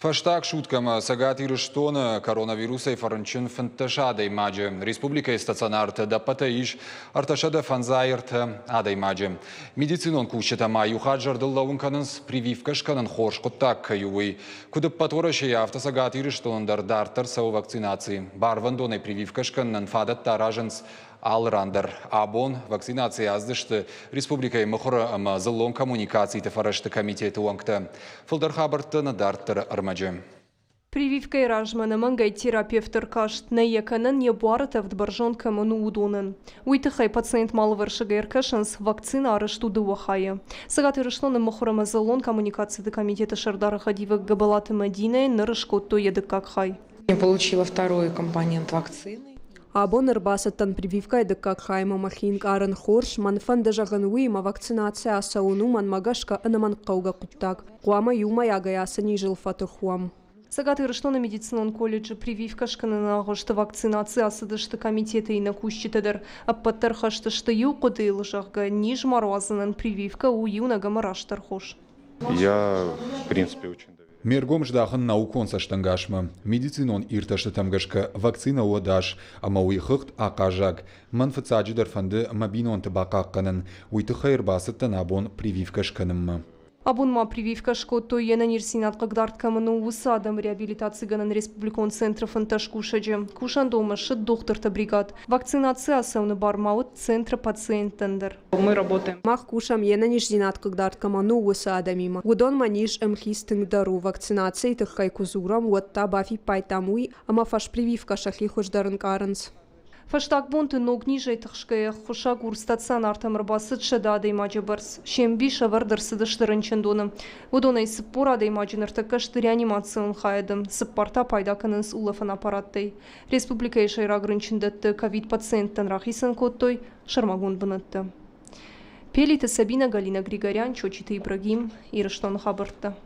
Фӕстаг суткӕмӕ Цӕгат Ирыстоны коронавирусӕй фӕрынчын 15 адӕймаджы. Республикӕйы стационарты ӕдӕппӕтӕй ис 353 адӕймаджы. Медицинон кусджытӕ ма иу хатт зӕрдыл лӕууын кӕнынц, прививкӕ скӕнын хорз хъуыддаг кӕй у, уый. Куыд ӕппӕт Уӕрӕсейы, афтӕ Цӕгат Ирыстоны дӕр дарддӕр цӕуы вакцинаци. Барвӕндонӕй прививкӕ скӕнынӕн фадӕттӕ аразынц алы ран дӕр. Абон вакцинацийы аздзысты республикӕйы мыхуыры ӕмӕ дзыллон коммуникациты фӕрӕзты комитеты уӕнгтӕ. Фылдӕр хабӕрттӕ нӕ дарддӕры ӕрмӕджы. Прививкӕйы размӕ ӕнӕмӕнгӕй терапевт ӕркаст, нӕ йӕ кӕнӕн йӕ буары тӕвд бӕрзонд кӕмӕн у, уыдонӕн. Уый тыххӕй пациентмӕ алывӕрсыг ӕркӕсынц, вакцинӕ арӕзт у дыууӕ хайӕ. Цӕгат Ирыстоны мыхуыр ӕмӕ дзыллон коммуникациты комитеты сӕрдары хӕдивӕг Гӕбӕлаты Мӕдинӕйы ныр скодтой йӕ дыккаг хай. Я получила второй компонент вакцины. Абон ӕрбацыдтӕн прививкӕйы дыккаг хаймӕ мӕхи ӕнкъарын хорз, мӕн фӕнды зӕгъын уый, ӕмӕ вакцинаци ацӕуын у мӕнмӕ гӕсгӕ ӕнӕмӕнгхъӕугӕ хъуыддаг. Хъуамӕ иумӕйагӕй ацы низыл фӕтых уӕм. Цӕгат Ирыстоны медицинон колледжы прививкӕ скӕныны агъуысты вакцинаци ацыдысты комитеты иннӕ кусджытӕ дӕр. Ӕппӕт дӕр хӕст сты иу хъуыдыйыл, зӕгъгӕ, низ ма руадзынӕн прививкӕ у иунӕг ӕмӕ растдӕр хос. Я, в принципе, очень доверяю. Ме ргом здахын наукон цӕстӕнгасмӕ. Медицинон иртӕстытӕм гӕсгӕ вакцинӕ у ӕдас, ӕмӕ уый хыгъд ахъаззаг. Мӕн фыццаджыдӕр фӕнды мӕ бинонты бахъахъхъӕнын. Уый тыххӕй ӕрбацыдтӕн абон прививкӕ скӕнынмӕ. Абон ма прививкӕ скодтой, йе нӕниздзинад хъыгдард кӕмӕн у, уыцы адӕмы реабилитацигӕнӕн республикон центры 15 кусӕджы. Кусӕндонмӕ ссыд дохтырты бригад. Вакцинаци ацӕуыны бар ма уыд центры пациенттӕн дӕр. Мы работаем. Мах кусӕм, йе нӕниздзинад хъыгдард кӕмӕн у, уыцы адӕмимӕ. Уыдонмӕ низ ӕмхиц тынгдӕр у. Вакцинацийы тыххӕй куы дзурӕм, уӕд та бафиппайдтам уый, ӕмӕ фӕспрививкӕ сӕхи хуыздӕр ӕнкъарынц. Фӕстаг бонты ног низӕй тыхсгӕйӕ ӕххуысагур стационартӕм ӕрбацыд 100 адӕймаджы бӕрц. Се мбис ӕвӕрд ӕрцыдысты рынчындоны. Уыдонӕй 40 адӕймаджы ныртӕккӕ сты реанимацион хайады, цыппар та пайда кӕнынц улӕфӕн аппараттӕй. Республикӕйы сӕйраг рынчындӕтты ковид-пациенттӕн рахицӕн кодтой сӕрмагонд бынӕттӕ. Пелиты Сабина, Галина Григорян, Чочиты Ибрагим, Ирыстоны хабӕрттӕ.